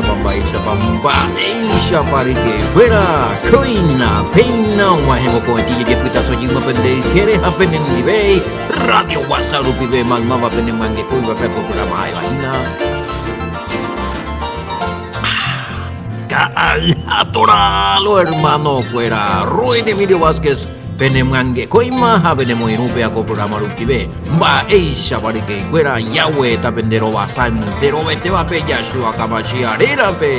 Mba'éichapa, mba'éichapa, mba'éichapa ryke'ykuéra, kóina, péina og̃uahẽvo ko'ẽtĩ jejepytaso jýma pende ykére ha penendive Radio Guasa rupive maymáva penemyangekóivape ko programa ha'éva hína. Ka'ay ha toralo hermano-kuéra, Roy Emilio Vázquez penemyangekóima ha penemoirũ pe ako programa rupive. Mba'éichapa ryke'ykuéra Yahweh tapende rovasa enterovetévape Yahshua Hamashiach rérape.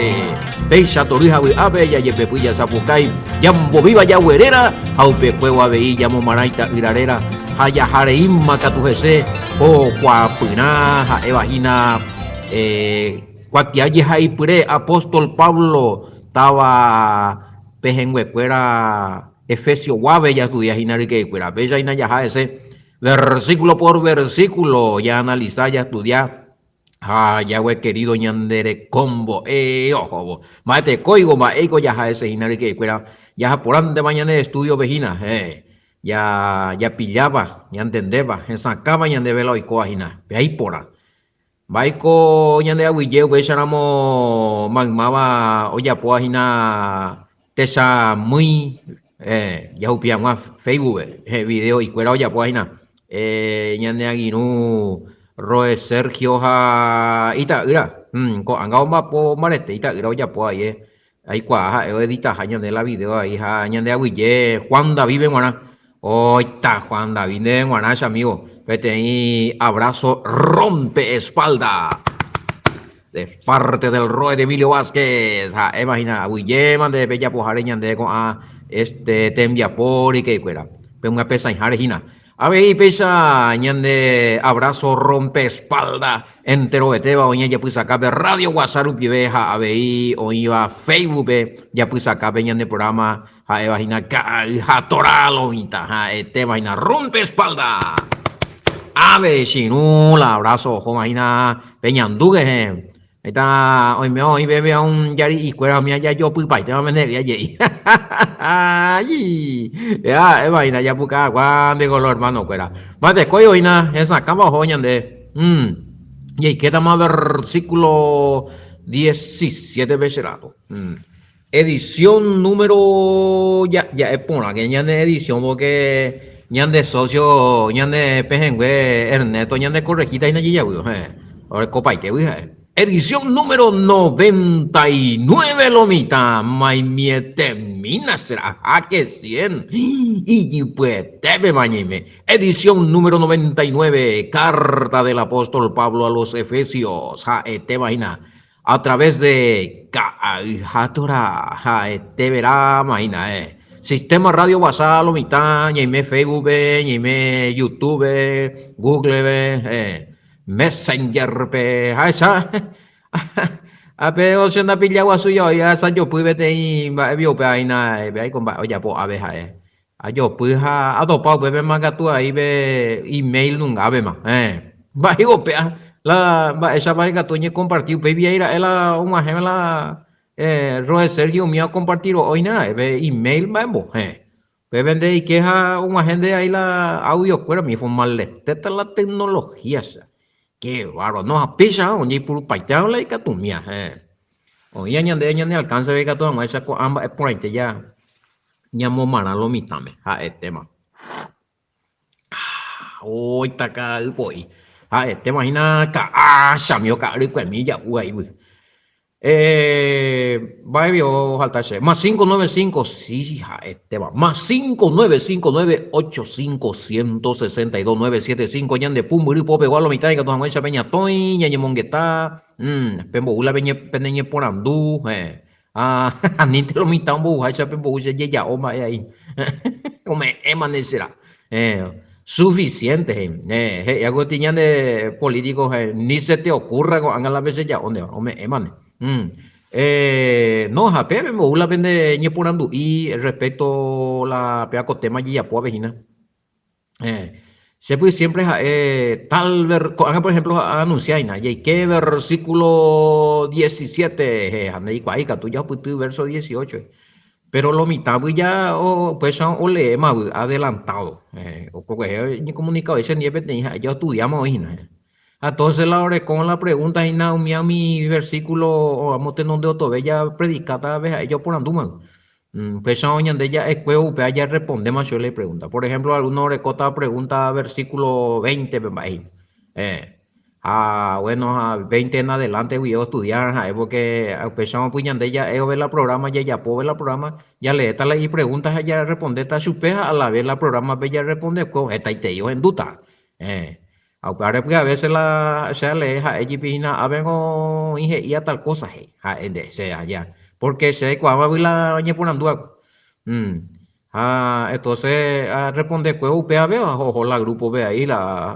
Péicha tory ha vy'ápe jajepepy jasapukái jambovíva Yahweh réra ha upekuévo avei jamomarã ita'ýra réra ha jahareíma katu hese ko kuaapyrã ha'éva hína Kuatia jehaipyre apóstol Pablo táva pehẽnguekuéra Efesioguápe jastudia hína ryke'ykuéra. Péicha hína jaha hese versículo por versículo jaanalisa, jastudia ha Yahweh querido ñande rekombo'e ohóvo. Mba'etekóigo mba'éiko jaha hese hína ryke'ykuéra jaha porãntema ñane estudio-pe hína. Ja japilláva, ñantendéva, hesakãva ñandéve la oikóva hína. Pe aiporã. Mba'éiko ñande aguyje upéicharamo maymáva ojapóva hína techamýi jahupi hag̃ua Facebook-pe video'ikuéra ojapóva hína ñane angirũ Roe Sergio ha ita'ýra ko'ág̃a omba'apo mbarete ita'ýra ojapóva aie Aikuaa ha'e oeditaha ñande la video ahí ha ñande aguyje Juan David-pe g̃uarã. Oita Juan David ndéve g̃uarã che amigo, peteĩ abrazo rompe espalda de parte del Roe de Emilio Vázquez. Ha'éma hína aguyjéma nde pejapoháre ñande ko'ã este tembiapo rikeikuéra. Pemyapesãiháre hína. Avei péicha ñande abrazo rompe espalda enterovetéva oĩ ajapysakápe Radio Guasa rupive ha avei oĩva Facebook-pe japysakápe ñande programa ha'éva hína Ka'ay ha Torá lo mitã ha'etéva hína rompe espalda. Ave che irũ la abrazo ohóva hína peñandúke heẽ. Heta oime oĩ peve aun jari'ikuéra umi ajajopypaitéva mendehegui aje'i. Ya, evaína japuka hagua nde color hermano-kuéra. Mbaetekói oĩna hesakãva oho ñande. Jaikétama versículo 17-pe che rato. Edición número ja'e porãke ñane edición porque ñande socio ñane pehẽngue Ernesto ñande corregíta hína jejavy héẽ orekopaitégui ha'e. Edición número 99 lo mitã maimietemína che raháke cien ijypyetépe ñaime. Edición número 99 Carta del apóstol Pablo a los Efesios ha'etéva hína A través de ka'ay ha Torá ha'ete veráma hína, eh. Sistema radio guasa lo mitã, ñaime Facebook-pe, ñaime YouTube-pe, Google-pe, eh, Messenger-pe, ha'echa ape oche ndapilla guasu jave asajopy peteĩ mba'e vio-pe aína, aiko mba'e ojapo ápe ha'e. Ajopy ha atopa upépema katu aí pe email nungápema. Héẽ. Mba'éiko upéva la mba'éichapa ikatu oñekomparti upéi aĩ ra'e la og̃uahẽva la Roe Sergio umíva okompartiro'o hína ra'e pe email mba'embo. Héẽ. Upépe nde eike ha og̃uahẽ nde aí la audio-kuéra umi formaletéta la tecnología che. Qué bárbaro. No, ha péicha oñeipurupaitérõ la ikatumía. Héẽ. Oĩ ñande ñane alcance-pe ikatu hag̃uáicha ko'ã mba'e porãite ja ñamomarã lo mitãme, ha'etéma. Oita ka'ay po'i. Ha'etéma hína ka'a chamío ka'a rykuemi ja'u aívy. Mba'évi ojalta che. Más 595, sí, sí, ha'etéva. Más 5 9 5 9 8 5 162 9 7 5 ñande pumbyry popegua lo mitã ikatu hag̃uáicha peñatõi, ñañemongeta, pembo'u la pene ñeporandu, héẽ. Ah, anínte lo mitã ombo'uháicha pembo'u che jeja'o mba'e aĩ. Ome'ẽmane che ra. Eh, suficiente he'i. Eh, he'i agotĩ ñande político he, ni se te ocurra ko'ág̃a la pecheja'o ndéva, ome'ẽmane. Mm. Eh, no, ha pe pembo'u la pende ñeporandu'i respecto la péva ko tema jejapóvape hína. Eh, che py siempre ha'e tal ver, ko'ág̃a por ejemplo aanunsia hína, jaike versículo 17, eh, ha ndeikuaái katu jahupyty verso 18, pero lo mitãvy ja upéicha oleémavy adelantado, eh, okokuehe oñekomunika vai chendie peteĩ ha'e ja ostudiáma oĩ hína, eh. Entonces la orekóva la pregunta hína umi umi versículo amotenonde otove japredikáta ave ha'e japorandúma. Upéicha ñande ja'ekuévo upéva jarrespondéma chupe la ipregunta. Por ejemplo, alguno orekóta pregunta versículo 20 pe mba'e hína. Ha bueno, ha 20 en adelante guive ostudiar ha'e porque upéicha pues ñande ja'eve la programa, jajapove la programa, jaleéta la ipregunta ha jarrespondéta chupe ha a la vez la programa-pe jarrespondekuévo hetaitei ohendúta. Ha upévare pues a veces la che alee ha'e jepi hína ápengo oĩ he'íva tal cosa he'i ha'e nde che aja porque che aikuaávagui la oñeporandúva. Ha entonces arrespondekuévo upévape oho la grupo-pe ahí la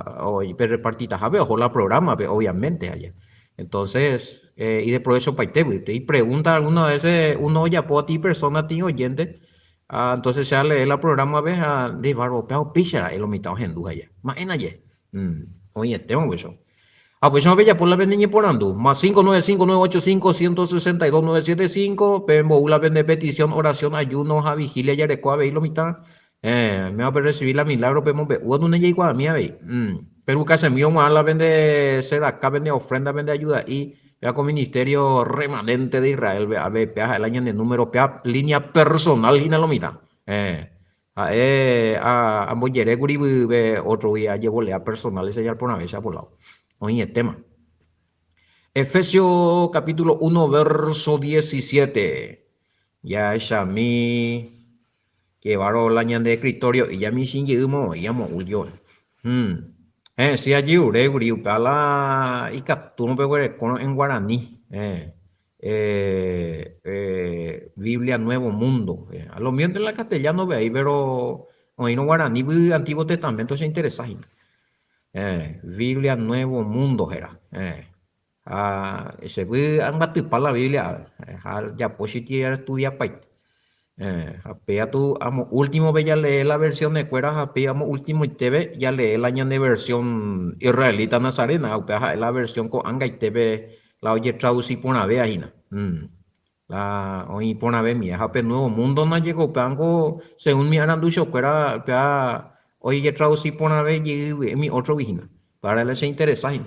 pe repartitahápe oho la programa-pe obviamente aja. Entonces ideprovechopaitégui. Ipregunta alguna veces uno ojapo a ti persona, ti oyente, ha entonces che alee la programa-pe ha nde bárbaro upéva upéicha ra'e lo mitã ohendu aja. Ma'éna je. Oĩetéma upéicha. Ha upéicha pejapo la pende ñeporandu. Más 595 985 162 975 pembou la pende petición, oración, ayuno ha vigilia jareko avei lo mitã. Méva perrecibi la milagro pemombe'úva nune jaikuaami avei. Peruka chemi og̃uahã la pende sedaka, pende ofrenda, pende ayuda'i, péva ko ministerio remanente de Israel-pe avei péva ha'e la ñane número, péva línea personal hína lo mitã. Ha'e ambojerékuri pe ótrogui ajevolea personal señal porãve che apoláo. Oĩetéma. Efesios capítulo 1 verso 17. Jahechami Kevaro la ñande escritorio illa michĩ jeýma oĩ amo último. Héẽ, si ajerurékuri upéva la ikatúrõ peguerekórõ en guarani. Héẽ, Biblia Nuevo Mundo. A lo mío la castellano-pe aĩ, pero oĩrõ guaranípy Antiguo Testamento che interesa hína. Héẽ, Biblia Nuevo Mundo héra. Héẽ, ha chepy ambatypa la Biblia ha ajapo che aestudiapaite. Ha péva tu amo último-pe jalee la versión-kuéra ha péva amo último-itépe jalee la ñane versión israelita nazarena, upéva ha'e la versión ko'ág̃aitépe la ojetraduci porãvéva hína. La oĩ porãvemie. Ha pe Nuevo Mundo ndaje ko upévango según mi aranduchokuéra upéva ojetraduci porãve jey umi ótrogui hína. Upévare la cheinteresa hína.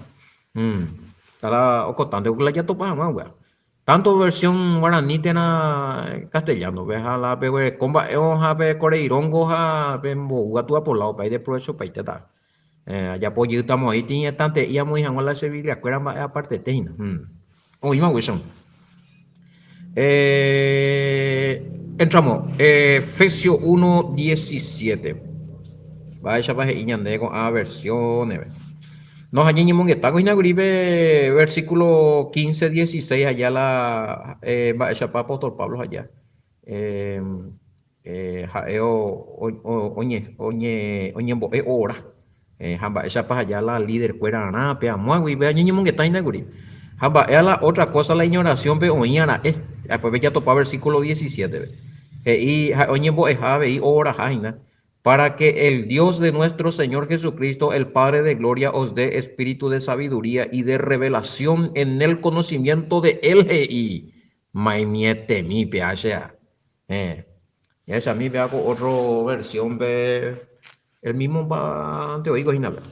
Káda okotánte la jatopa hag̃ua upéva. Tanto versión guarani térã castellano-pe ha la peguereko mba'e ha pe koreiróngo ha pembou katu apoláo upéva ideprovechopaitéta. Ajapo jeýta moĩ tĩetante'i amoĩ hag̃ua la che Biblia-kuéra mba'e apartete hína. Oĩma upéicha. Entramos. Efesios 1, 17. Mba'éichapa he'i ñande ko'ã versiones-pe. No, ha ñañemongetáko hína kuri pe versículo 15, 16 aja la mba'éichapa apóstol Pablo aja. Ha'e oñembo'e oora ha mba'éichapa aja la líder-kuerarã pe amóagui pe ñañemongeta hína kuri. Ha mba'e la otra cosa la iñoración-pe oĩva ra'e, después jatopa versículo 17-pe. He'i ha'e oñembo'eha avei ooraha hína, Para que el Dios de nuestro Señor Jesucristo, el Padre de gloria, os dé espíritu de sabiduría y de revelación en el conocimiento de él, he'i. Maimietemi péa che ha. Héẽ. Jahechami péa ko ótro versión-pe el mismo mba'ánte oĩko hína péa.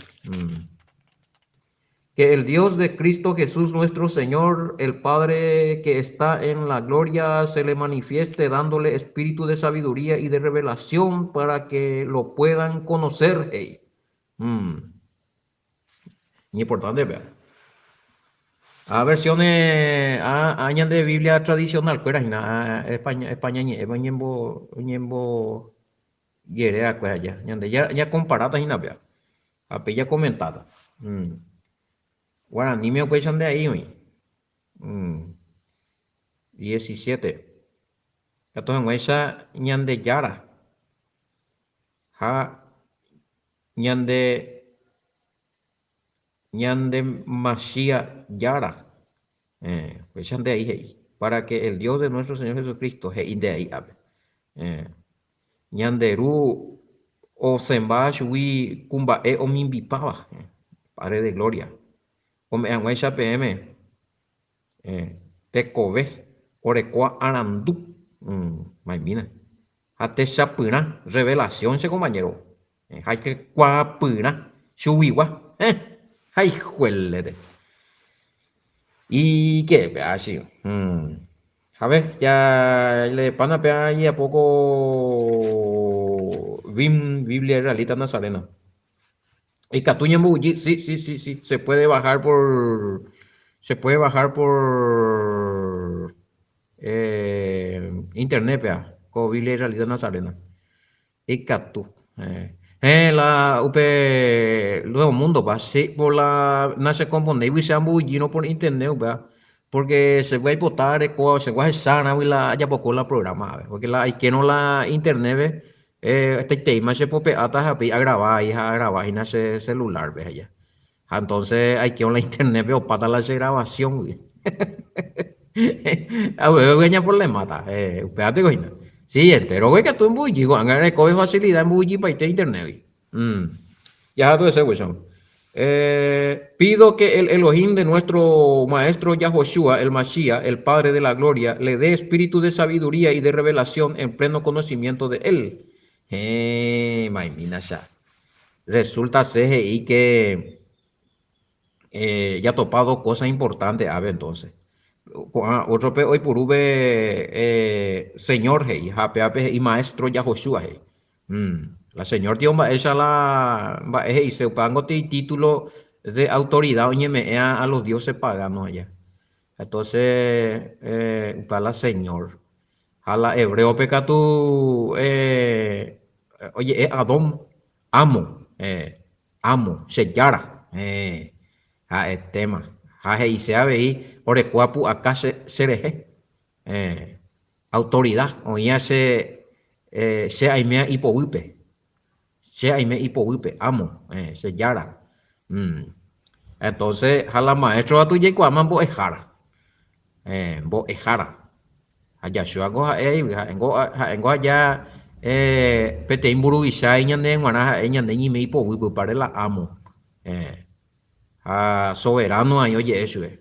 Que el Dios de Cristo Jesús nuestro Señor, el Padre que está en la gloria, se le manifieste dándole espíritu de sabiduría y de revelación para que lo puedan conocer, he'i. Iñimportánte péva. Ha versiones, ha ñande Biblia tradicional kuéra hína, España, España ñe'ẽme oñembo, oñembo jere va'ekue aja. Ñande ñakomparáta hína péva. Ha pe jakomentáta. Guaraníme upéicha nde a'i oĩ. 17. Katu hag̃uáicha Ñandejára ha Ñande ñande Masía Jára, upéicha nde a'i he'i, para que el Dios de nuestro Señor Jesucristo, he'i nde a'i ápe, ñande Ru osẽmba chugui ku mba'e omimbipáva, Padre de gloria, ome'ẽ hag̃uáicha peẽme tekove orekóva arandu, maimína, ha techapyrã, revelación che compañero, ha ikuaapyrã chuguigua, héẽ! Ha ijuelete. Y qué pe chico. A ver, ya le pana pe ahí a poco Bim, Biblia Israelita Nazarena. Ikatu ñamboguejy, sí, sí, sí, sí, se puede bajar por, se puede bajar por eh, internet, pea, ko Biblia Israelita Nazarena. Ikatu. Héẽ, la upe Nuevo Mundo pa, che por la nachekomponéigui che amboguejýrõ por internet upéva, porque che aipota areko, che ahechárãgui la ajapoko la programa ave, porque la aikérõ la internet-pe hetaiteíma che pope'áta ha upéi agrava ai ha agrava hína che celular-pe aja. Ha entonces aikérõ la internet-pe opáta la che grabación-gui. Ha upépe añaproblemáta, upéva piko hína. Sí, entéro ikatu emboy'y ko'ág̃a erekove facilidad emboy'ypaite internet-gui. Jaha tuese upéicharõ. Pido que el Elohim de nuestro Maestro Yahoshua, el Mashiach, el Padre de la Gloria, le dé espíritu de sabiduría y de revelación en pleno conocimiento de Él. Héẽ, maimína cha. Resulta ser he'i que jatopa dos cosas importantes ápe entonces. Ko'ã ótrope oipuru pe Señor he'i ha pévape he'i Maestro Yahoshua he'i. La Señor tio mba'éicha la mba'e he'ise upévango tei título de autoridad oñeme'ẽa a los dioses paganos aja. Entonces upéva la Señor. Ha la hebréope katu oje'e Adón, amo, amo, che jára, ha'etéma. Ha he'ise avei orekóva pu'aka che rehe. Autoridad, oĩva che, che aiméva ipoguýpe, che aime ipoguýpe, amo, che jára. Entonces, ha la maestro katu jaikuaáma mbo'ehára, mbo'ehára. Ha Yahshua-ko ha'e aigui, ha'éngo, ha'éngo aja peteĩ mburuvicha iñande g̃uarã ha'e ñande ñeime ipoguýpe, upévare la amo. Ha soberano aĩ oje'e chupe.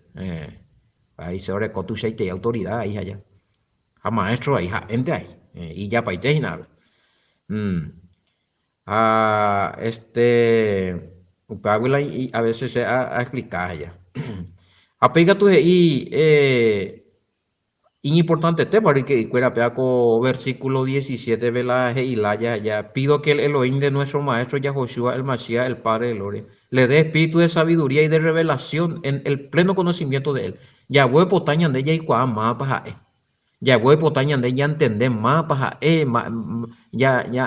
He'ise oreko tuichaitei autoridad aĩ aja. Ha maestro aĩ ha'énte aĩ. Ijapaite hína ápe. Ha este upévagui la a veces che aexplica aja. Ha upéi katu he'i Iñimportantetépa ryke'ykuéra péva ko versículo diecisiétepe la he'i lája aja, Pido que el Elohim de nuestro Maestro Yahoshua el Mashiach, el Padre de Gloria, le dé espíritu de sabiduría y de revelación en el pleno conocimiento de Él. Yahweh oipota ñande jaikuaa mávapa ha'e. Yahweh oipota ñande ñantende mávapa ha'e,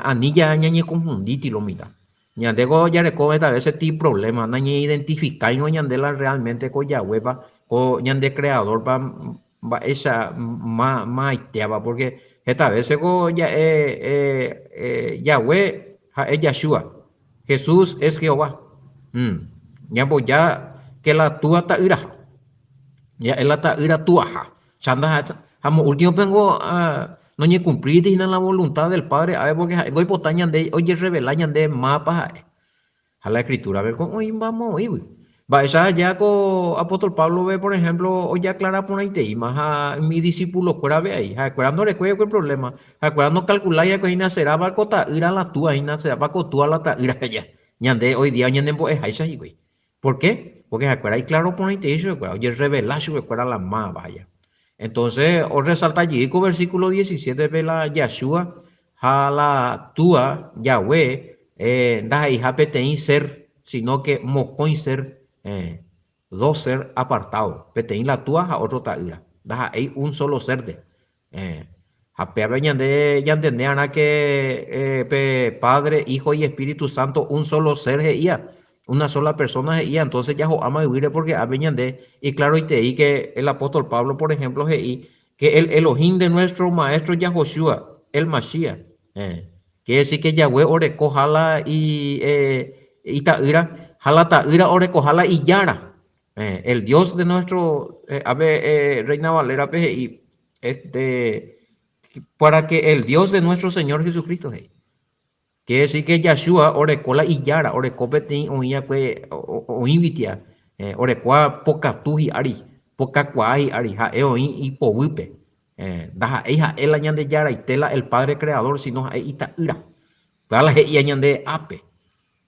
ani ñañekonfundíti lo mitã. Ñandéko jareko heta vése ti provléma, nañeidentifikáirõ ñande la rreálmente ko Yahwehpa, ko ñande Kreadórpa mba'éicha maitéva, pórke heta vése ko ja'e Yahweh ha'e Yahshua, Jesús es Jehová. Ñamboja ke la Túa ta'yraha, ja'e la ta'ýra Tuaha. Cha ha mo últimope ngo noñekumplírite hína la voluntad del Padre ave porque ha'e oipota ñande ojerrevela ñande mávapa ha'e. Ha la Escritura-pe ko oĩmba moõigui. Mba'éicha aja ko apóstol Pablo-pe, por ejemplo, ojeaclara porãiteíma ha umi discípulo-kuérape ai. Ha'ekuéra ndorekói va'ekue problema. Ha'ekuéra nocalculái va'ekue hína serápa ko ta'ýra la túa hína, serápa ko túa la ta'ýra aja. Ñande hoy día ñanembo'eháicha hikuái. Por qué? Porque ha'ekuéra iclaro porãitei chupekuéra, ojerrevela chupekuéra la máva aja. Entonces, orresalta jey ko versículo 17-pe la Yahshua ha la Túa, Yahweh, ndaha'eiha peteĩ ser, sino que mokõi ser, dos ser apartado, peteĩ la Túa ha otro Ta'ýra, ndaha'éi un solo ser-nte. Ha pévape ñande ñantende arã que pe Padre, Hijo y Espíritu Santo un solo ser he'ía, una sola persona he'ía, entonces jaho'áma yvýre porque ápe ñande iclaroitei que el apóstol Pablo, por ejemplo, he'i que el Elohim de nuestro Maestro Yahoshua, el Mashiach, quiere decir que Yahweh oreko ha la ita'ýra, ha la ta'ýra orekoha la ijára. El Dios de nuestro, ápe Reina Valera-pe he'i, este, para que el Dios de nuestro Señor Jesucristo he'i. Quiere decir que Yahshua oreko la ijára, oreko peteĩ oĩakue oĩvitia, orekóva pokatu hi'ári, pokakuaa hi'ári, ha'e oĩ ipoguýpe. Ndaha'éi ha'e la Ñandejaraite la el Padre Creador, sino ha'e ita'ýra. Upéva la he'íva ñande ápe.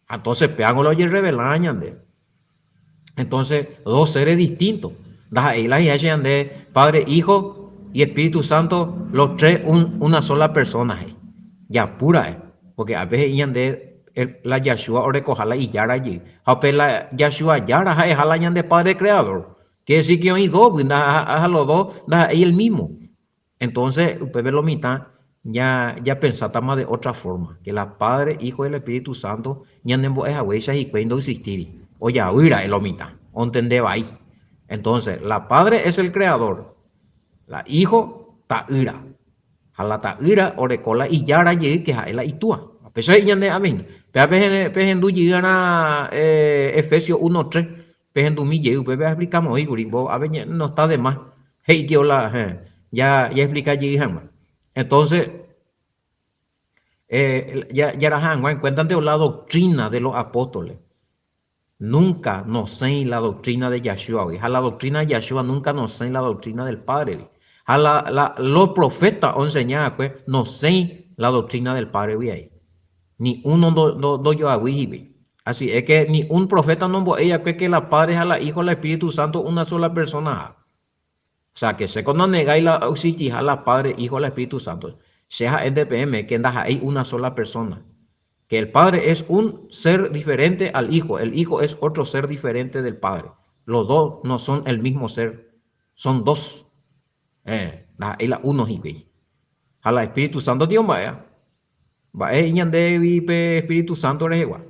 Ha entonces pévango la ojerrevelá ñande. Entonces, dos seres distintos. Ndaha'éi la hi'áicha ñande Padre, Hijo y Espíritu Santo, los tres un, una sola persona he'i. Japu ra'e, porque ápe he'i ñande la Yahshua orekoha la ijára jey. Ha upe la Yahshua jára ha'eha la ñande Padre Creador. Quiere decir que oĩ dos, ha los dos ndaha'éi el mismo. Entonces, upépe lo mitã ya japensátama de otra forma, que la Padre, Hijo y el Espíritu Santo ñanembo'e haguéicha hikuái ndoexistíri, ojavy ra'e lo mitã, ontende vai. Entonces, la Padre es el Creador, la Hijo ta'ýra, ha la ta'ýra oreko la ijára jey que ha'e la itúa. Péicha he'i ñande avei. Péva pehendu jey arã Efesios 1:3, Pehendumi jey upépe aexplicáma oĩ kuri, mbo ave no está de más, he'i tio la ja jaexplica jey hag̃ua. Entonces, eh, jaraha hag̃ua en cuenta nde la doctrina de los apóstoles. Nunca nosẽi la doctrina de Yahshua-gui, ha la doctrina de Yahshua nunca nosẽi la doctrina del Padre-gui. Ha la, la, los profetas oenseña va'ekue nosẽi la doctrina del Padre-gui ai. Ni uno ndojoavýi hikuái. Así es que ni un profeta nombo'éi va'ekue que la Padre ha la Hijo ha la Espíritu Santo una sola personaha. O sea que che ko nanegái la oexistiha la Padre, Hijo ha la Espíritu Santo. Che ha'énte peẽme que ndaha'éi una sola persona. Que el Padre es un ser diferente al Hijo, el Hijo es otro ser diferente del Padre. Los dos no son el mismo ser, son dos. Eh, ndaha'éi la uno hikuái. Ha la Espíritu Santo tio mba'éva. Mba'e he'i ñandévi pe Espíritu Santo rehegua?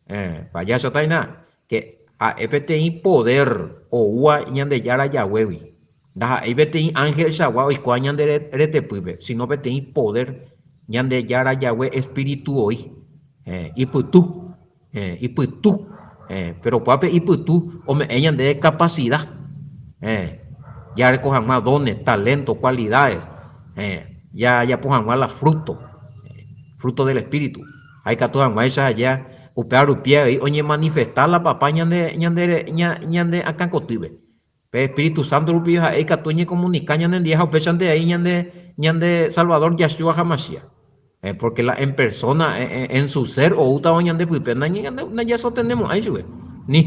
Héẽ, pajahecháta hína ke ha'e peteĩ poder oúva Ñandejára Yahweh-gui. Ndaha'éi peteĩ ángelchagua oikóva ñande retepýpe, sino peteĩ poder Ñandejára Yahweh espíritu voi. Héẽ, ipytu. Héẽ, ipytu. Héẽ, péro upévape ipytu ome'ẽ ñandéve kapasida. Héẽ, jareko hag̃ua dones, talento, cualidades. Héẽ, jajapo hag̃ua la fruto, fruto del Espíritu. Ha ikatu hag̃uáicha aja upéva rupi avei oñemanifesta la Papa ñande, ñande, ñande akãkotýpe. Pe Espíritu Santo rupi ha'e ikatu oñekomunika ñanendie ha upéichante ai ñande, ñande Salvador Yahshua HaMashiach. Eh, porque la en persona, eh, eh, en su ser oútava ñande pype, najasotenemo'ãi chupe. Ni,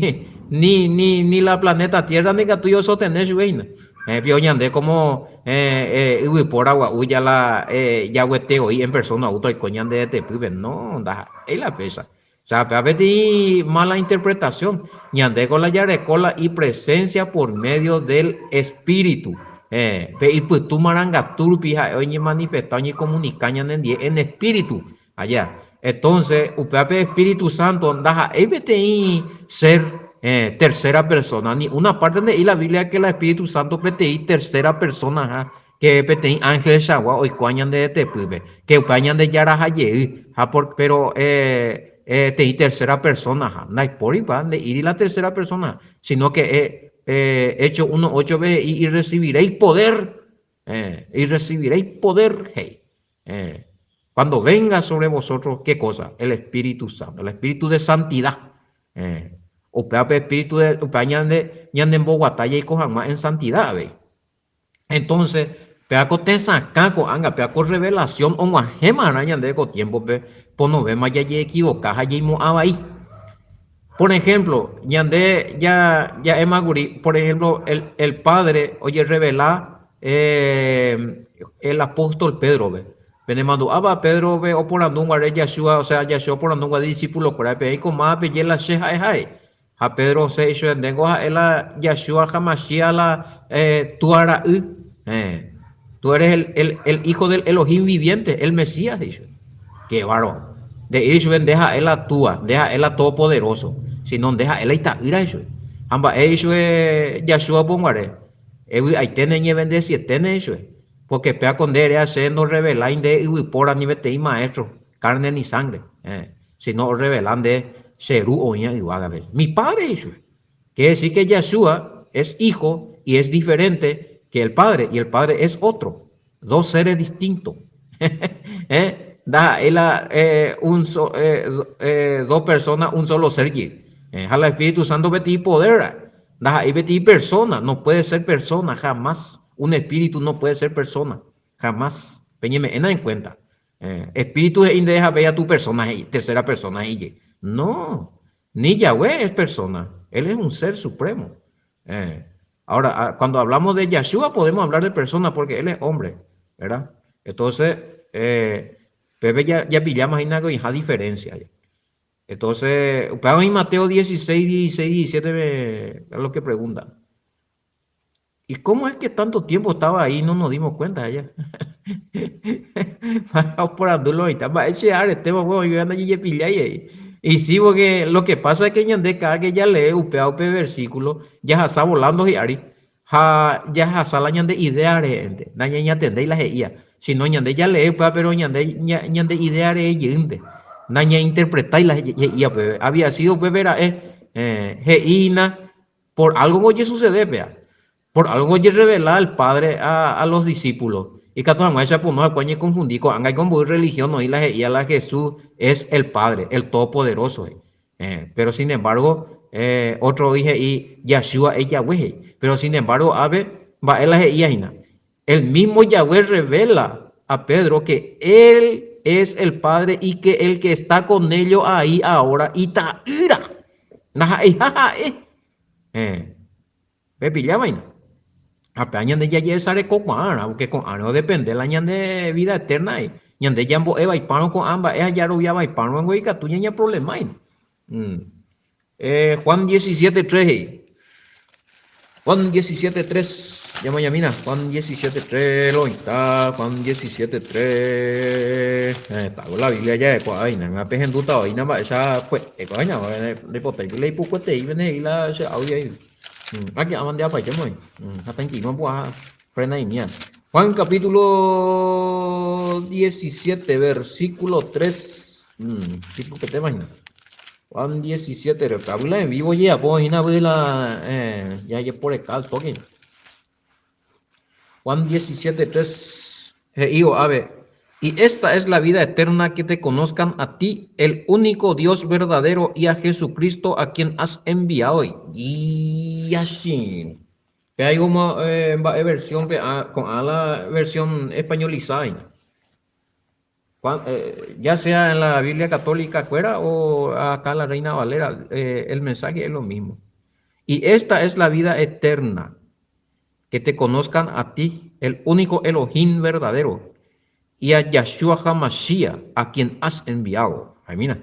ni, ni, ni la planeta Tierra ndaikatúi osotene chupe hína. Eh, pio ñande como eh, eh, yvypóra gua'u ya la eh, jaguete voi en persona oúta oiko ñande retepýpe. No, ndaha'éi la péicha. O sea, péva peteĩ mala interpretación. Ñandéko la jareko la ipresencia por medio del Espíritu. Eh, pe ipytu marangatu rupi ha'e oñemanifesta, oñekomunika ñanendie en espíritu. Allá. Entonces, upéva pe Espíritu Santo ndaha'éi peteĩ ser eh, tercera persona, ni una parte nde'i la Biblia que la Espíritu Santo peteĩ tercera persona ha Ke peteĩ ángelchagua oikóva ñande retepýpe, ke upéva Ñandejára ha jey, ha por, péro peteĩ tercera persona-ha. Ndaipóripa nde'íri la tercera persona, sino que Hechos 1:8-pe he'i, Y recibiréis poder, y recibiréis poder, he'i. Cuando venga sobre vosotros, ¿qué cosa? El Espíritu Santo, el Espíritu de santidad. Upéva pe Espíritu de, upéva ñande, ñanemboguata jaiko hag̃ua en santidad avei. Entonces, péva ko tesakã ko'ág̃a, péva ko revelación og̃uahẽmarã ñandéve ko tiémpope, ponovéma jajeekivoka ha jaimo'ã vai. Por ejemplo, ñande ja'éma kuri, por ejemplo, el, el Padre ojerrevela el apóstol Pédrope. Penemandu'ápa Pédrope oporandu guare Yahshua, o sea, Yahshua oporandu guare discípulo-kuérape, peẽ ko máva peje la che ha'e ha'e. Ha Pedro osẽ ichupe, Ndéngo ha'e la Yahshua HaMashiach la Túa ra'y. Héẽ. Tú eres el, el, el hijo del Elohim viviente, el Mesías, he'i chupe. Qué bárbaro. Nde'íri chupe nde ha'e la Túa, nde ha'e la Todopoderoso, sino nde ha'e la ita'ýra, he'i chupe. Ha mba'e he'i chupe Yahshua ponguare? Evy'aiténe, eñevendesieténe, he'i chupe. Porque péa ko nde eréva che ndorrevelái nde yvypóra ni peteĩ maestro, carne ni sangre. Héẽ. Sino orrevela nde che Ru oĩva yvágape. Mi Padre he'i chupe. Quiere decir que Yahshua es hijo y es diferente que el Padre, y el Padre es otro. Dos seres distintos. Eh? Ndaha'éi la eh, un so, eh, eh, dos personas, un solo ser jey. Eh, ha la Espíritu Santo peteĩ poder ra'e. Ndaha'éi peteĩ persona, no puede ser persona, jamás. Un espíritu no puede ser persona, jamás. Peñeme'ẽna en cuenta. Espíritu he'i nde ha péa tu persona he'i, tercera persona he'i jey. No, ni Yahweh es persona. Él es un ser supremo. Eh, ahora, cuando hablamos de Yahshua podemos hablar de persona porque él es hombre, ¿verdad? Entonces, eh, Pepe ya, ya pillamos ahí una diferencia. Entonces, upéva oĩ Mateo 16, 16, 17 es lo que pregunta. ¿Y cómo es que tanto tiempo estaba ahí y no nos dimos cuenta ella? Oporandu lo mitã, mba'e che aretéma pues oĩve ndajejepillái he'i. Y sí, porque lo que pasa es que ñande cada que jalee upéva upe versículo jahasa volando hi'ári ha jahasa la ñande idea rehénte, nañañatendéi la he'íva, sino ñande jalee upéva pero ñande ñande idea rehe jeýnte, nañainterpretái la he'íva upépe. Había sido upépe ra'e he'i hína Por algo ojesucede péa. Por algo ojerrevela el Padre a, a los discípulos. Ikatu hag̃uáicha pono ha'ekuéra oñekonfundi ko'ág̃a ikomboy religión oĩ la he'íva la Jesús es el Padre, el Todopoderoso he'i. Eh, pero sin embargo, eh, otro oĩ he'i Yahshua es Yahweh he'i. Pero sin embargo, ápe mba'e la he'íva hína. El mismo Yahweh revela a Pedro que él es el Padre y que el que está con ellos ahí ahora ita'ýra. Ndaha'eiha ha'e. Eh, pepilla vaina. Ha péva ñande jajesarekokuaárã, porque ko'ãre odepende la ñande vida eterna. Ñande jambo'e vaipárõ ko'ã mba'e ha jarovia vaipárõ ningo ikatu ñañaproblemái. Mm. Eh, Juan 17.3 he'i. Juan 17.3, ñamañamína, Juan 17.3, lo oĩta, Juan 17.3, eh, está la Biblia ya ekuaáina, me pehendúta oĩna mba'éicha kue'e ko'áina, ndaipotáigui la ipukuetei pende he'i la che audio ahí. Mm, aquí amandeapaite moĩ. Mm, hatãitéima pu'ã frenaimía. Juan capítulo 17, versículo 3. Mm, ipukuetéma hína. Juan 17 re, la en vivo jejapo hína vy la eh, ya jeporeka al toque. Juan 17, 3 he'i ave, y esta es la vida eterna que te conozcan a ti, el único Dios verdadero, y a Jesucristo a quien has enviado. Y así. Pe hay como eh, mba'e versión pe ah, ko'ã la versión españolizada hína. Eh, ya sea en la Biblia católica cuera o acá la Reina Valera, eh, el mensaje es lo mismo. Y esta es la vida eterna, que te conozcan a ti, el único Elohim verdadero, y a Yahshua HaMashiach, a quien has enviado. Ay, mira.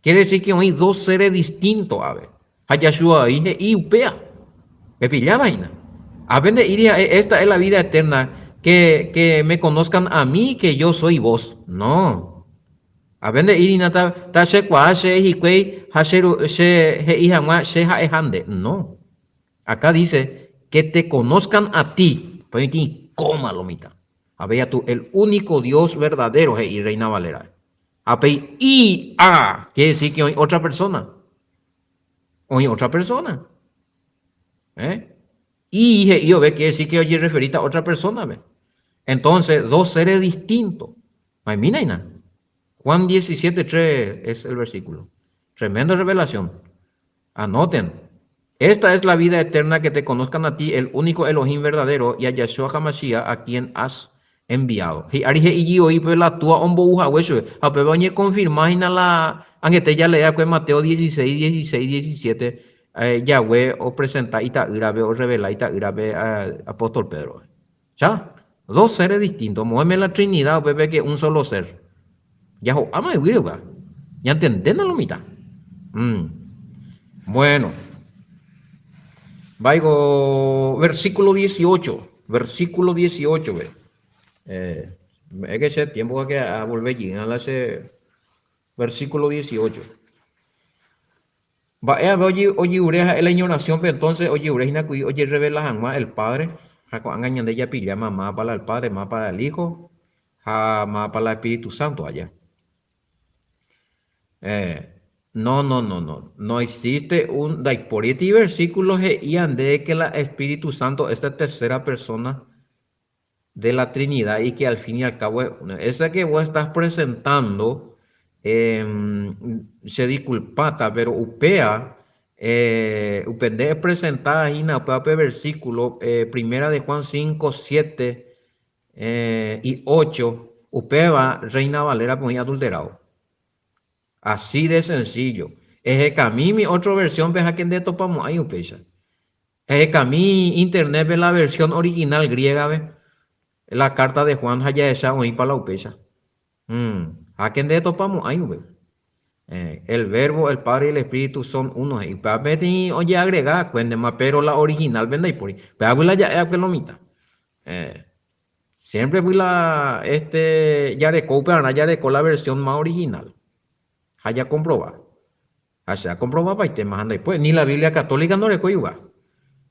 Quiere decir que hay dos seres distintos, a ver. Ha Yahshua he'i upéa. Pepilla vaina. A ver, iría, esta es la vida eterna, que, que me conozcan a mí, que yo soy vos. No. A ver, irina ta, ta che kuaa che hikuái ha che, che he'i hag̃ua che ha'eha nde. No. Acá dice que te conozcan a ti. Pero coma lo mitad. A ver, tú, el único Dios verdadero, he'i Reina Valera. A pe y a, quiere decir que hay otra persona. Hay otra persona. ¿Eh? Y he'i ove quiere decir que oye referita a otra persona. ¿ve? Entonces, dos seres distintos. Ay, mira, Juan 17, 3 es el versículo. Tremenda revelación. Anoten. Esta es la vida eterna que te conozcan a ti, el único Elohim verdadero, y a Yahshua HaMashiach, a quien has enviado. Hi'ári he'i oĩ pe la túa ombou hague chupe. Ha upéva oñekonfirma hína la angete jalee'akue Mateo 16, 16, 17, eh, Yahweh opresenta ita'ýrape, orrevela ita'ýrape eh, apóstol Pedro. Cha, dos seres distintos. Moẽme la Trinidad upépe que un solo ser. Jaho'áma yvýre upéva. Ñantendéna lo mitã. Mm. Bueno. Vaigo, versículo 18. Versículo 18, ve. Eh, es que ese tiempo que a volver a la ese versículo 18. Mba'e ave ojeure ha'e la iñoración-pe entonces ojeure hína kuri ojerrevela hag̃ua el Padre ha ko'ág̃a ñande japilláma mávapa la el Padre, mávapa la el Hijo ha mávapa la Espíritu Santo aja. Eh, no, no, no, no, no existe un, ndaipóri versículo he'íva ndéve que la Espíritu Santo es la tercera persona de la Trinidad y que al fin y al cabo es una. Esa que vos estás presentando, eh, se disculpata, pero upéa, eh, upe nde presentada hína upéva pe versículo, eh, primera de Juan 5, 7 eh, y 8, upéva Reina Valera oĩ adulterado. Así de sencillo. Ehekamími ótro versiónpe ha ke ndetopamo'ãi upéicha. Ehekami internet-pe la versión original griega-pe, la carta de Juan ha jahecha oĩpa la upéicha. Ha ke ndetopamo'ãi upépe. El Verbo, el Padre y el Espíritu son uno he'i. Upéva peteĩ ojeagrega va'ekuéntema, péro la original-pe ndaipóri. Upévagui la ja'e va'ekue lo mitã. Siempre fui la este jareko upearã jareko la versión más original ha jakomprova. Ha che akomprovapaitéma ha ndaipói, ni la Biblia católica ndorekói uva.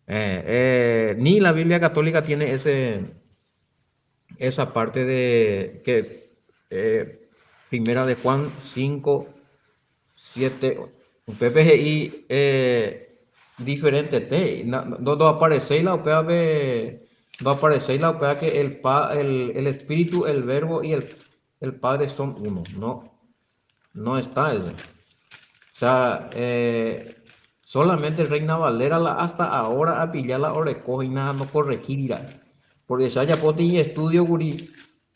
Ni la Biblia católica tiene ese esa parte de que primera de Juan 5, 7, upépe he'i diferentete he'i, ndoapareséi la upévape, ndoapareséi la upéva que el el Espíritu, el Verbo y el el Padre son uno, no, no está ese. O sea, solamente Reina Valera la hasta ahora apilla la oreko hína ha ndokorrehíri ra'e. Porque che ajapo peteĩ estudio kuri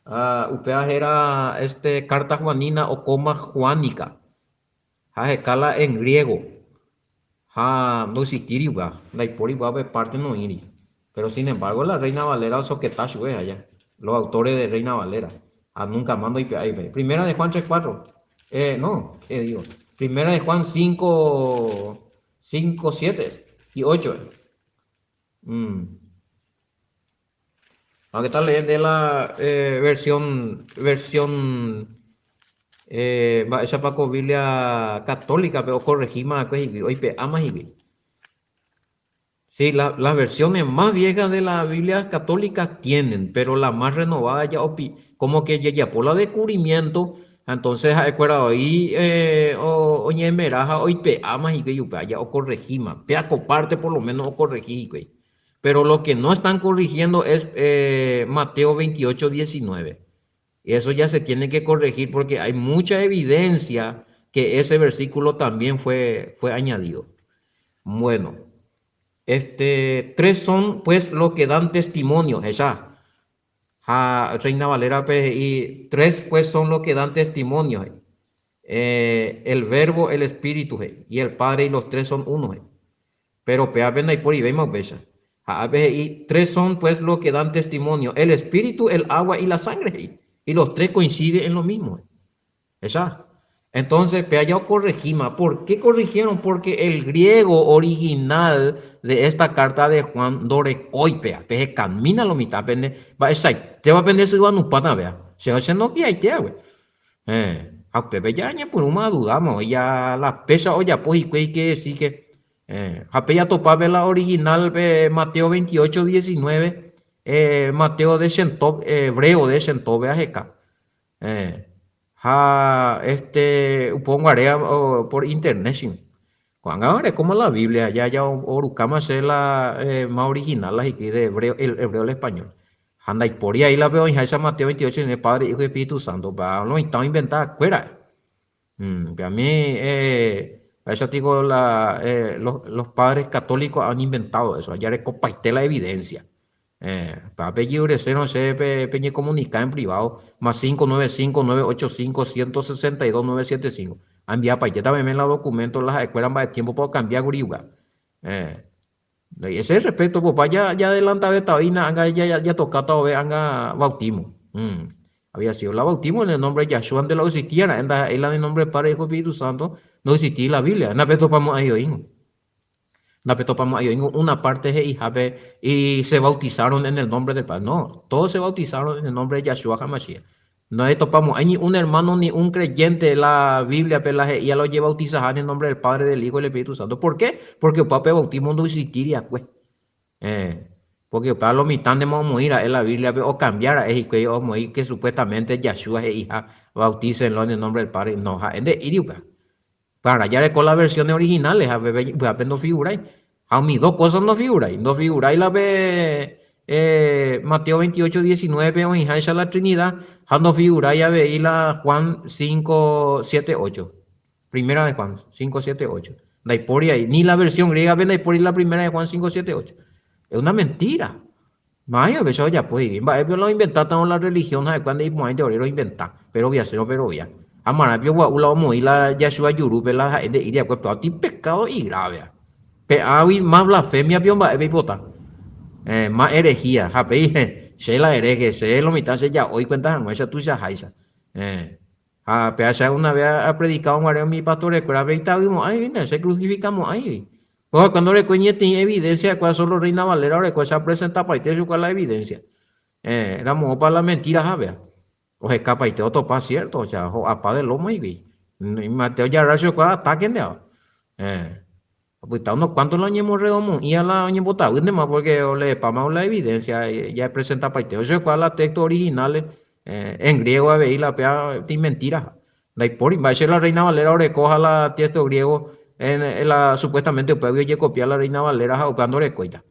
Ha upéva héra este carta juanina o coma juánica, ha heka la en griego, ha ndoexistíri upéva, ndaipóri upéva pe parte noĩri. Pero sin embargo la Reina Valera osoketa chupe aja, los autores de Reina Valera, ha nunca más ndoipe'ái upéi. Primera de Juan 3, 4, eh, no, qué digo, Primera de Juan 5, 5, 7 y 8. Aunque tal de la versión versión mba'éichapa ko Biblia católica-pe okorrehíma va'ekue hikuái, oipe'áma hikuái. Sí, la, las versiones más viejas de la Biblia católica tienen, pero la más renovada ya opi, como que jajapo la descubrimiento, entonces ha'ekuéra oĩ oñemera ha oipe'áma hikuái upéva, ya okorrehíma. Péa ko parte por lo menos okorrehi hikuái. Pero lo que no están corrigiendo es Mateo 28, 19. Eso ya se tiene que corregir porque hay mucha evidencia que ese versículo también fue, fue añadido. Bueno, este, tres son pues los que dan testimonio, esa. Ha Reina Valera he'i, tres pues son los que dan testimonio, he'i. El Verbo, el Espíritu, he'i, y el Padre, y los tres son uno, he'i. Péro pévape ndaiporivéima upéicha. Ha ápe he'i, Tres son pues los que dan testimonio, el Espíritu, el agua y la sangre, he'i. Y los tres coinciden en lo mismo. Hecha? Entonces, péa ya okorregíma. ¿Por qué corrigieron? Porque el griego original de esta carta de Juan ndorekói péa. Pehekamína lo mitã pende mba'eichaitéva pende syvanupáta péa. Che che nokiaitéagui. Héẽ. Ha upépe ja ñepyrũma adudáma oĩ ja la pécha ojapo hikuái que sí que Ha pe jatopa pe la original pe Mateo 28, 19, Mateo de Shentov, hebreo de Shentov aheka. Ha este uponguare por internet chino. Ko'ág̃a orekóma la Biblia, ya ya orukáma che la más original la hikuái de hebreo, el hebreo al español. Ha ndaipóri ahí la pe oĩháicha Mateo 28, 19, Padre, Hijo y Espíritu Santo, pa lo mitã oinventa kuéra. A mí, a digo, la, los, los padres católicos han inventado eso, ya recopaite la evidencia. Pa pe no sé, pe, pe comunica en privado, más 595 985 162 975. Envía pa también los documentos, las escuelas de tiempo para cambiar guriuga. Ese respeto, papá, ya, ya adelanta esta vaina, anga ya, ya, ya toca todavía, anga bautismo. Había sido la bautismo en el nombre de Yahshua antes lo existiera, en la, en el nombre del Padre, Hijo y Espíritu Santo, no existía la Biblia. Na topamos ahí oímos. Na topamos ahí oímos una parte de y se bautizaron en el nombre del Padre. No, todos se bautizaron en el nombre de Yahshua HaMashiach. No topamos ni un hermano ni un creyente de la Biblia, pero la ya lo lleva bautizar en el nombre del Padre, del Hijo y del Espíritu Santo. ¿Por qué? Porque el pape bautismo no existiría, pues. Porque para lo mitad de morir en la Biblia o cambiar es que o morir que supuestamente Yahshua es hija bautícenlo en el nombre del Padre. No, es de iriuka. Para ya con las versiones originales, a ver, no figuráis. A mis dos cosas no figuráis. No figuráis la Mateo 28, 19, o hija la Trinidad, ja no figuráis a ver la Juan 5, 7, 8. Primera de Juan 5, 7, 8. Ndaipóri ahí, ni la versión griega ve ndaipóri la primera de Juan 5, 7, 8. Es una mentira. Mayo, eso ya pues, pero lo inventaron la religión, ¿sabe cuándo hay de lo inventar? Pero voy a hacerlo, pero ya. Ha marã pio gua'u la omoĩ la Yahshua jurúpe la ha'e nde'íri va'ekue péva otĩ pecado igrávea. Pe águi más blasfemia pio mba'e peipota. Eh, más herejía. Ha péi, che la hereje, che lo mitã che ja'ói cuenta hag̃uáicha tuichaháicha. Eh, ha péva che una vez apredicado guare umi pastorekuérape itavymo'ãigui, che crucificamo'ãigui. Kóva cuando orekói ñeteĩ evidencia kua solo Reina Valera oreko che apresentapaite chukua la evidencia. Eh, ramoõpa la mentira hápea. Ohekapaite otopa cierto, o sea, ho'apa de lomo igui. Mateo ojarra chukua ataque ndeava. Eh, opyta unos cuantos la oñemorredomo'ĩa la oñembotavýntema porque oleepáma la evidencia ya epresentapaite chukua la texto originales eh, en griego avei la péa ti mentira. Ndaipóri mba'éicha la Reina Valera oreko ha la texto griego en la supuestamente upégui ojekopia la Reina Valera ha upéva ndorekóita.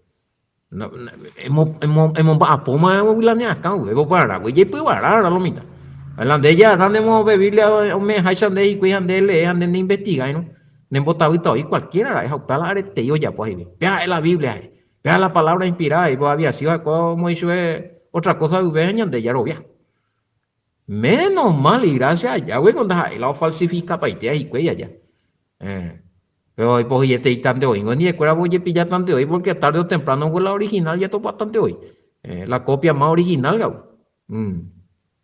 Emomba'apóma la ne akã upépe pararagui jaipyguara lo mitã. La nde jaha nde pe Biblia ome'ẽháicha nde hikuái ha nde elee ha nde neinvestigáirõ nembotavýta voi cualquiera ra'e ha upéva la aretei ojapo hikuái. Péva ha'e la Biblia ha'e. Péva la palabra inspirada ha'e había sido ha'ekuéra omoĩ chupe otra cosa upéva ñande jarovia. Menos mal y gracias a Yahweh ko ndaha'éi la ofalsifikapaitéva hikuái aja. Eh, pero ipohyiete tante oĩngo ndivekuéra ojepilla tante oĩ porque tarde o temprano ko la original jatopa tante oĩ. Eh, la copia más original ga'u. Mm,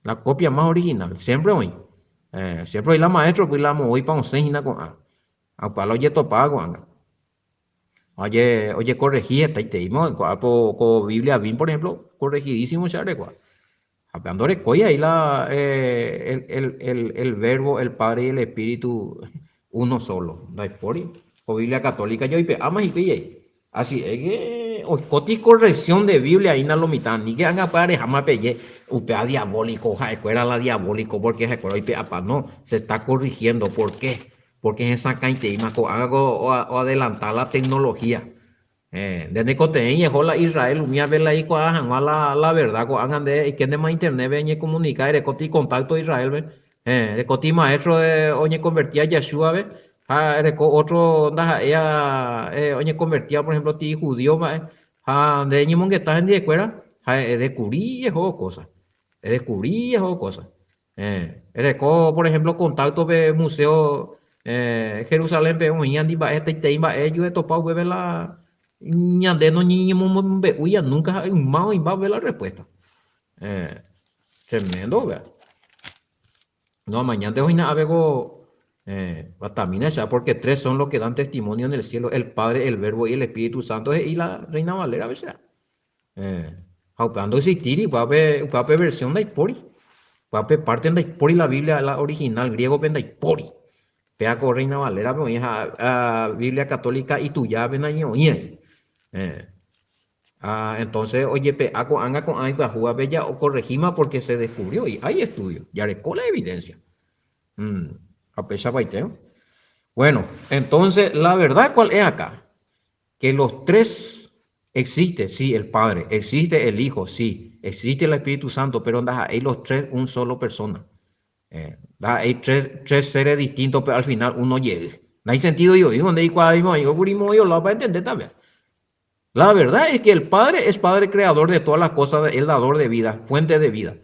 la copia más original, siempre oĩ. Eh, siempre oĩ la maestro pues la moõipa osẽ hína ko'ã. Ha upéva la ojetopáva ko'ág̃a. Oje, ojekorrehi hetaiteíma ko'ápe ko Biblia Vin, por ejemplo, corregidísimo che arekua. Ha pe ndorekói ahí la el, el, el, el verbo, el Padre y el Espíritu uno solo. Ndaipóri. Ko Biblia católica joipe'áma hikuái ahí. Así es que oikóti corrección de Biblia hína lo mitã. Aníke ág̃a upéva reháma peje upéva diabólico, ha'ekuéra la diabólico porque ha'ekuéra oipe'apa. No, se está corrigiendo. ¿Por qué? Porque hesakãiteíma ko'ág̃a ko oadelanta la tecnología. Nde nekote'ẽi eho la Israel umívape la eikuaa hag̃ua la la verdad ko'ág̃a nde eikéntema internet-pe eñekomunika erekóti contacto Israel-pe, erekóti maestro oñekonvertíva Yahshua-pe ha ereko otro ndaha'éiva oñekonvertíva por ejemplo ti judío mba'e ha nde eñemongeta hendivekuéra ha edescubri eho cosa, edescubri eho cosa. Ereko, por ejemplo, contacto pe museo Jerusalén-pe oĩandi mba'e hetaitei mba'e juetopa upépe la ñande noñeñemombe'úiva nunca ha yma oĩmba upe la respuesta. Tremendo upéva. No, amañánte oĩna ápe ko batamína cha, porque tres son los que dan testimonio en el cielo, el Padre, el Verbo y el Espíritu Santo, he'i la Reina Valera pe cha. Ha upéva ndoexistíri, upéva pe versión ndaipóri. Upéva pe parte ndaipóri la Biblia, la original griégope ndaipóri. Péva ko Reina Valera-pe oĩ ha Biblia católica itujápe nañeoĩai. Ha entonces ojepe'a ko'ág̃a ko'ã ipyahúvape ja okorrehíma porque se descubrió y hay estudio, jareko la evidencia. Ha upeichapaite. Bueno, entonces la verdad cuál es acá? Que los tres existe, sí, el Padre, existe el Hijo, sí, existe el Espíritu Santo, pero ndaha'éi los tres un solo persona. Eh, ndaha'éi tres, tres seres distintos, pero al final uno jey. Ndai sentido oĩ, onde ikuaáima oĩ, okuri moõ olao pa entendéta también. La verdad es que el Padre es Padre creador de todas las cosas, el dador de vida, fuente de vida.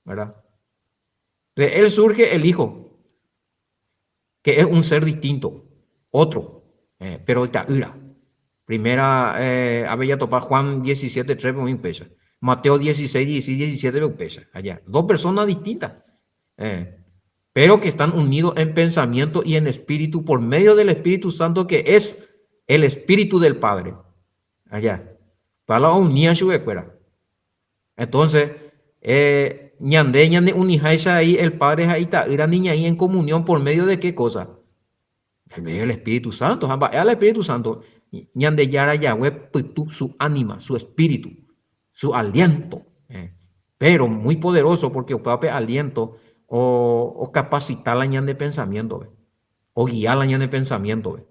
¿Verdad? De él surge el Hijo, que es un ser distinto, otro, eh, pero ita'ýra. Primera, eh, ave jatopa Juan 17, 3 oĩ upéicha. Mateo 16, 16, 17 upéicha. Allá. Dos personas distintas. Eh, pero que están unidos en pensamiento y en espíritu por medio del Espíritu Santo que es el Espíritu del Padre. Allá. Para la unía chupekuéra. Entonces, eh, ñande ñane uniháicha ahí el Padre ha ita'ýra niñaĩ en comunión por medio de qué cosa? Por medio del Espíritu Santo. Ha mba'e al Espíritu Santo? Ñandejára Yahweh pytu, su ánima, su espíritu, su aliento. Eh. Pero muy poderoso porque upéva pe aliento o, ocapacita la ñande pensamiento-pe, oguia la ñane pensamiento-pe,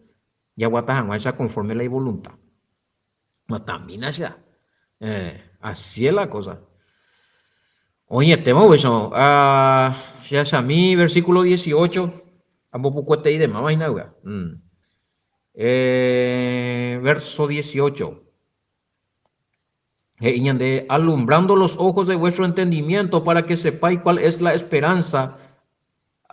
jaguata hag̃uáicha conforme la ivoluntad. Matamína che. Eh, así es la cosa. Oĩetéma upéicharõ. Ah, che achami versículo 18, ambopukuetei demáva hína upéva. Mm. Eh, verso 18. He'i ñande, alumbrando los ojos de vuestro entendimiento para que sepáis cuál es la esperanza.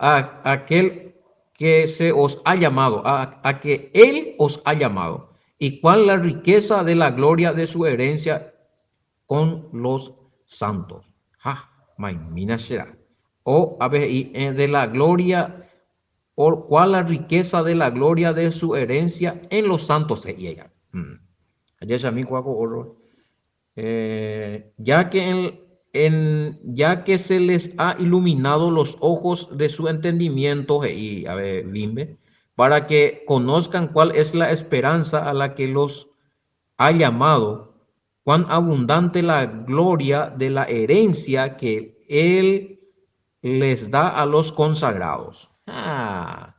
A aquel que se os ha llamado, a, a que él os ha llamado, y cuál la riqueza de la gloria de su herencia con los santos. Ha, maimína che O, a ver, y, eh, de la gloria, o cuál la riqueza de la gloria de su herencia en los santos. He'i ella. Mm. Jahechami kóva ko oro. Eh, ya que en, en, ya que se les ha iluminado los ojos de su entendimiento, he'i, a ver, bimbe, para que conozcan cuál es la esperanza a la que los ha llamado, cuán abundante la gloria de la herencia que él les da a los consagrados. Ah,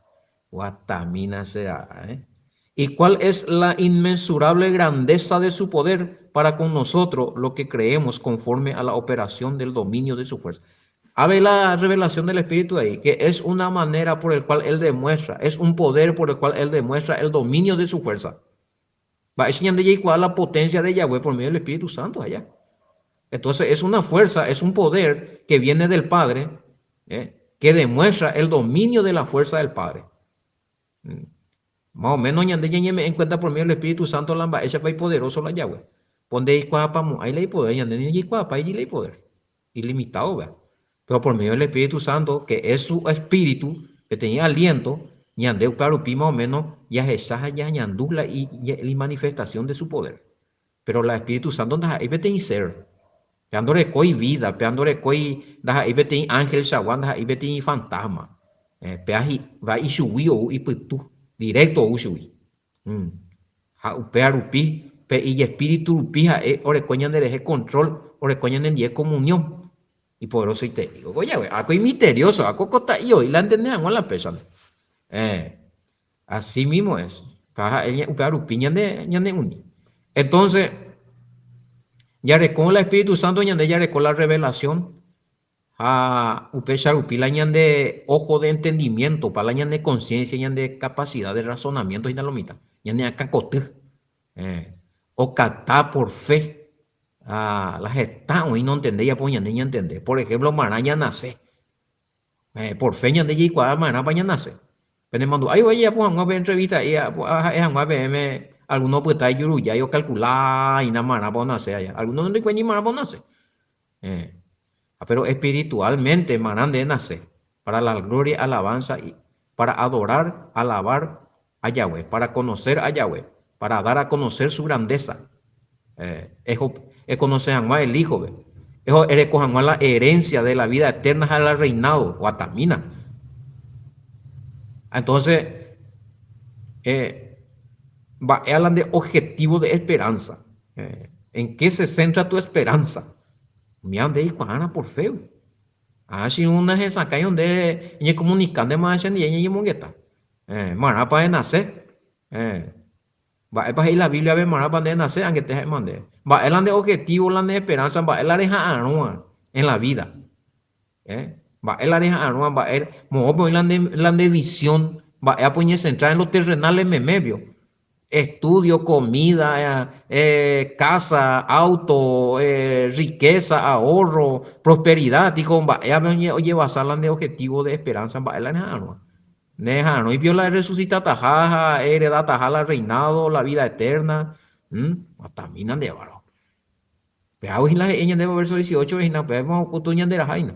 guatamína sea, eh. ¿Y cuál es la inmensurable grandeza de su poder para con nosotros, lo que creemos conforme a la operación del dominio de su fuerza? Habe la revelación del Espíritu ahí, que es una manera por el cual Él demuestra, es un poder por el cual Él demuestra el dominio de su fuerza. Mba'éicha ñande jaikuaa la potencia de Yahweh por medio del Espíritu Santo allá. Entonces es una fuerza, es un poder que viene del Padre, eh, que demuestra el dominio de la fuerza del Padre. Mm. Más o menos ñande ñañeme'ẽ en cuenta por medio del Espíritu Santo la mba'éichapa ipoderoso la Yahweh. Ponde ikuaapamo'ãi la ipoder, ñande ni jaikuaapáigui la ipoder. Ilimitado vea. Pero por medio del Espíritu Santo, que es su espíritu, peteĩ aliento, ñande upéva rupi más o menos jahecha ha ñañandu la imanifestación de su poder. Pero la Espíritu Santo ndaha'éi peteĩ ser. Péa ndorekói vida, péa ndorekói, ndaha'éi peteĩ ángel chagua, ndaha'éi peteĩ fantasma. Péa hi'va ichugui ou ipytu, directo ou chugui. Ha upéva rupi, pe ijespíritu rupi ha'e oreko ñanderehe control, oreko ñanendie comunión. Ipoderosoiterei ko Yahweh. Ako imisterioso, ako ko ta'i oĩ la entende hag̃ua la péichante. Eh, así mismo es. Ha ha'e upéva rupi ñande ñane uni. Entonces, jareko la Espíritu Santo ñande jareko la revelación Ha upéicha rupi la ñande ojo de entendimiento, pa la ñane conciencia, ñande capacidad de razonamiento hína lo mitã, ñane akã koty, okata por fe ha la heta oĩ nontendéi apo ñande ñantende. Por ejemplo, marã ñanase, por fe ñande jaikuaa marãpa ñanase. Penemandu'ái voi jajapo hag̃ua pe entrevista-i ha'e hag̃ua peẽme alguno opyta ijurujái okalkula hína marãpa onase aja. Alguno ndoikuaái ni marãpa onase. Eh. Ha pero espiritualmente marã nde nace, para la gloria, alabanza y para adorar, alabar a Yahweh, para conocer a Yahweh, para dar a conocer su grandeza. Eh, eho, econoce hag̃ua el Hijo-pe, eho ereko hag̃ua la herencia de la vida eterna ha la reinado, guatamína. Entonces, eh, mba'e la nde objetivo de esperanza? Eh, en qué se centra tu esperanza? Umíva nde eikuaárã por fe-gui. Ha che irũ nahesakãi nde eñekomunika ndéma chendive ñañemongeta. Eh, marãpa enase? Eh, mba'épa he'i la Biblia-pe marãpa nde enase? Angete ha'éma ndéve. Mba'e la nde objetivo, la nde esperanza, mba'e la reha'arõva en la vida? Eh, mba'e la reha'arõva, mba'e, moõpe oĩ la nde, la nde visión, mba'épa oñecentra en lo terrenal memépio? Estudio, comida, casa, auto, riqueza, ahorro, prosperidad, tiko mba'évape ojevasa la nde objetivo de esperanza mba'e la reha'arõva. Nereha'arõi pio la erresucitataha ha eheredataha la reinado, la vida eterna, atamína nde varo. Péva hína he'i ñandéve verso 18 hína, péva okutu ñanderaha hína.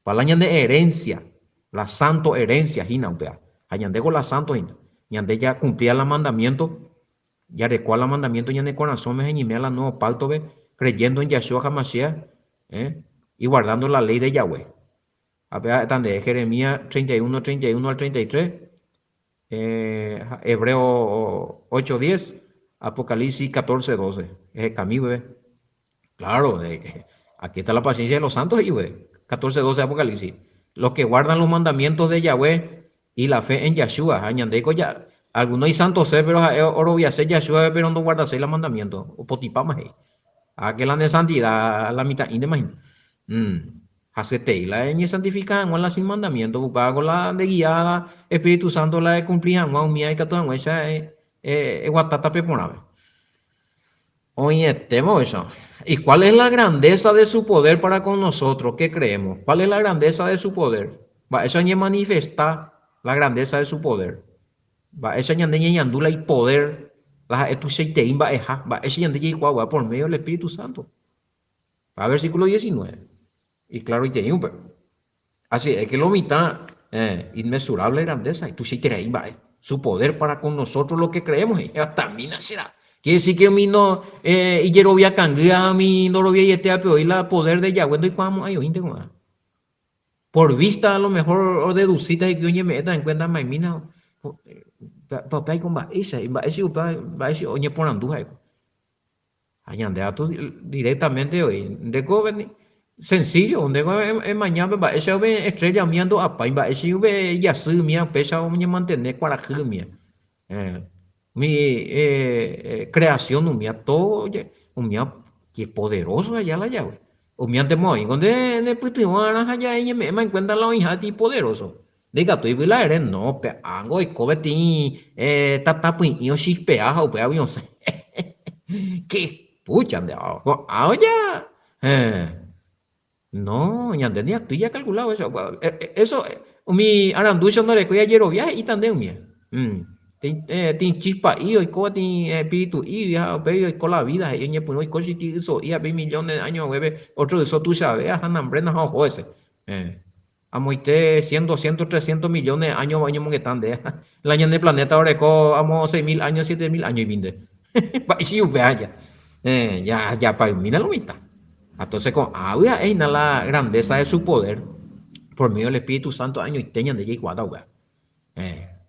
Pa la ñande herencia, la santo herencia hína upéva. Ha ñandéko la santo hína. Ñande ya cumplía la mandamiento, jarekóa la mandamiento ñane korasõme ha ñaime la nuevo pacto-pe, creyendo en Yahshua HaMashiach, y guardando la ley de Yahweh. Ha péva ha'éta nde, Jeremías 31, 31 al 33, Hebreo 8, 10, Apocalipsis 14, 12. Ehekami guive. Claro, aquí está la paciencia de los santos, he'i guive. 14, 12 Apocalipsis. Los que guardan los mandamientos de Yahweh y la fe en Yahshua. Ha ñandéiko ja, alguno isantose, pero ha'e oroviase Yahshua pero ndoguardaséi la mandamiento. Opotipáma he'i. Ha que la ne santidad la mitã'íntema hína. Hasyetei la eñesantifika hag̃ua la sin mandamiento, upéva ko la nde guiáda Espíritu Santo la ekumpli hag̃ua umíva ikatu hag̃uáicha eguata tape porãve. Oĩetéma oicha. Y cuál es la grandeza de su poder para con nosotros que creemos? Cuál es la grandeza de su poder? Mba'éicha oñemanifesta la grandeza de su poder? Mba'éicha ñande ñañandu la ipoder, la ha'e tuichaitei mba'eha? Mba'éicha ñande jaikuaa upéva? Por medio del Espíritu Santo. Ha versículo 19, iklaroitei upe. Así es que lo mitã eh, inmesurable grandeza, tuichaiterei mba'e. Su poder para con nosotros lo que creemos, he'i, hasta será. Quiere decir que umi no eh, ijerovia kangy ha umi ndoroviaietévape oĩ la poder de Yahweh ndoikuaamo'ãi oĩnte ko'ã. Por vista a lo mejor odeducíta hikuái oñeme'ẽta en cuenta maimína upéva ko mba'éicha, mba'éicha upéva, mba'éicha oñeporandu ha'eko. Ha ñande katu directamente oĩ, ndéko sencillo, ndéko emaña pe mba'éicha upe estrella umía ndo'apái, mba'éicha upe jasy umía upéicha oñemantene kuarahy umía. Umi creación umía todo umía que poderoso allá la llave. Umíantema oĩko nde nepytyvõ arã ha ja eñeme'ẽma en cuenta la oĩha ti poderoso. Ndaikatúi la ere no, pe ángo oiko peteĩ tatapỹi'i ochispea ha upévagui osẽ. Qué pucha nde ko'ã ja héẽ. No, ñande ni atýi jakalkula eso. Eso umi arandúicha ndorekói ajerovia he'íta nde umía. Tĩ chispa'i oikóva tĩ espiritu'i ha upéi oiko la vida he'i oñepyrũ oiko chiti yso'i ha pe millones de años haguépe otro yso tuichave ha nambre ha oho hese. Amoite cien, doscientos, trescientos millones de años oñemongeta nde. La ñane planeta oreko amo 6000 años, 7000 años ipinte. Mba'éicha upe aja. Ja japaymi lo mitã. Entonces ko'ã ha'e hína la grandeza de su poder por medio del Espíritu Santo añoite ñande jaikuaáta upéva.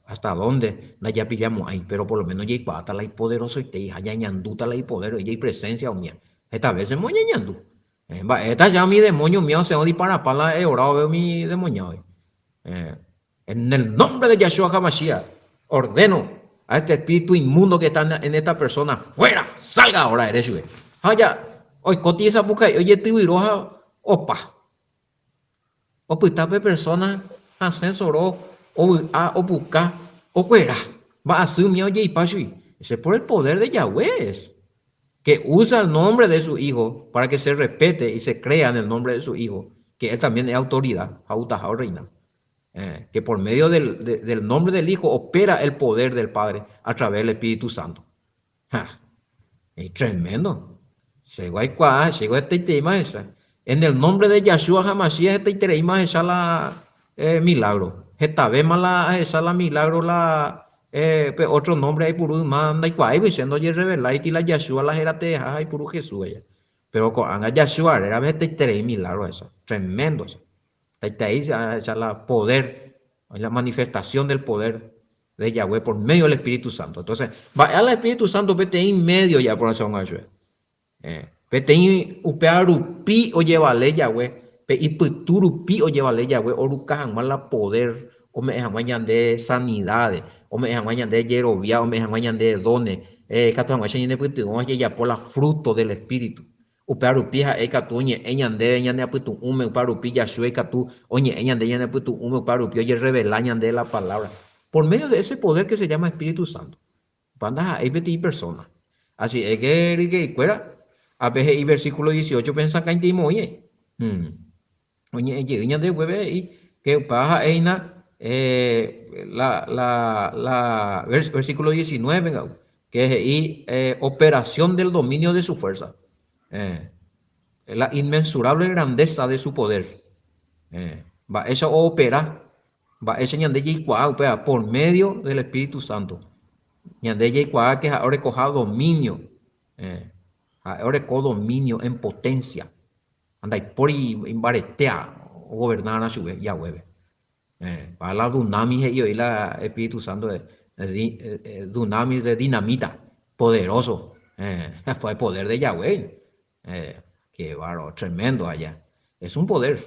Hasta dónde ndajapillamo'ãi, pero por lo menos jaikuaáta la ipoderosoitei ha ñañandúta la ipoder, ipresencia umía. Heta veces moñañandu. Mba'éta ja umi demonio umía osẽ odiparapa la eorave umi demoniague. En el nombre de Yahshua HaMashiach, ordeno a este espíritu inmundo que está en esta persona, fuera, salga ahora, ere chupe. Ha ja oikóti isapukái ojetyvyro ha opa. Opyta pe persona hasẽ soro, ovy'a, opuka, okuera. Mba'asy umía ojeipa chui. Ese por el poder de Yahweh es. Que usa el nombre de su hijo para que se respete y se crea en el nombre de su hijo, que él también es autoridad, ha reina. Que por medio del, de, del nombre del Hijo opera el poder del Padre a través del Espíritu Santo. Ja, es tremendo. En el nombre de Yahshua HaMashiach hetaitereíma ahecha la milagro. Hetavéma la ahecha la milagro la pe otro nombre aipuru yma ndaikuaáigui che ndojerreveláiti la Yahshua la herateeha ha aipuru Jesús aja. Pero ko'ág̃a Yahshua rérape hetaiterei milagro ahecha. Tremendo ahecha. Hetaiterei ahecha la poder, la manifestación del poder de Yahweh por medio del Espíritu Santo. Entonces, mba'e la Espíritu Santo peteĩ medio japorãchag̃ua chupe. Peteĩ upéva rupi ojevale Yahweh, pe ipytu rupi ojevale Yahweh oruka hag̃ua la poder ome'ẽ hag̃ua ñande sanidades, ome'ẽ hag̃ua ñande jerovia, ome'ẽ hag̃ua ñande dones, ikatu hag̃uáicha ñanepytyvõ jajapo la fruto del Espíritu. Upéva rupi ha'e ikatu oñe'ẽ ñandéve ñane apytu'ũme, upéva rupi Yahshua ikatu oñe'ẽ ñande ñane apytu'ũme, upéva rupi ojerrevela ñandéve la palabra. Por medio de ese poder que se llama Espíritu Santo. Upéva ndaha'éi peteĩ persona. Así es que ryke'ykuéra, ápe he'i versículo 18 pe hesakãite imoĩe. Oñe'ẽ jey ñande upépe he'i que upéva ha'e hína la, la, la versículo 19 nga'u, que he'i operación del dominio de su fuerza. La inmensurable grandeza de su poder. Mba'éicha oopera, mba'éicha ñande jaikuaa upéva por medio del Espíritu Santo. Ñande jaikuaa que ha'e orekoha dominio, ha'e oreko dominio en potencia. Ha ndaipóri imbaretéa ogoberna chupe Yahweh-pe. Pa la dunami he'i oĩ la Espíritu Santo dunami de dinamita, poderoso. Pues poder de Yahweh. Qué bárbaro, tremendo allá. Es un poder.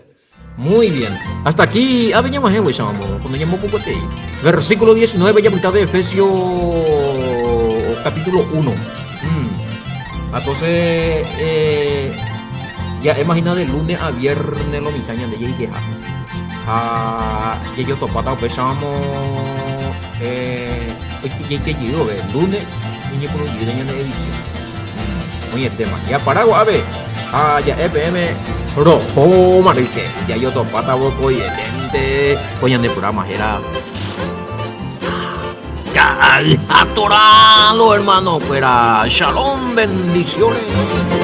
Muy bien. Hasta aquí, ave ñamahẽ guéicha vamos, cuando ñambopukuetei. Versículo 19, japyta de Efesios capítulo 1. Entonces, ja'éma hína de lunes a viernes lo mitã ñande jeikeha. Ha jajotopáta upéicha vamos jaike jey vove, lunes oñepyrũ jeýta ñane edición. Oĩetéma. Japaragua ave ha ja'e peẽme. Roho marýke, jajotopáta vokoiete ko ñande programa héra Ka'ay ha Toralo, hermano-kuéra. Shalom, bendiciones.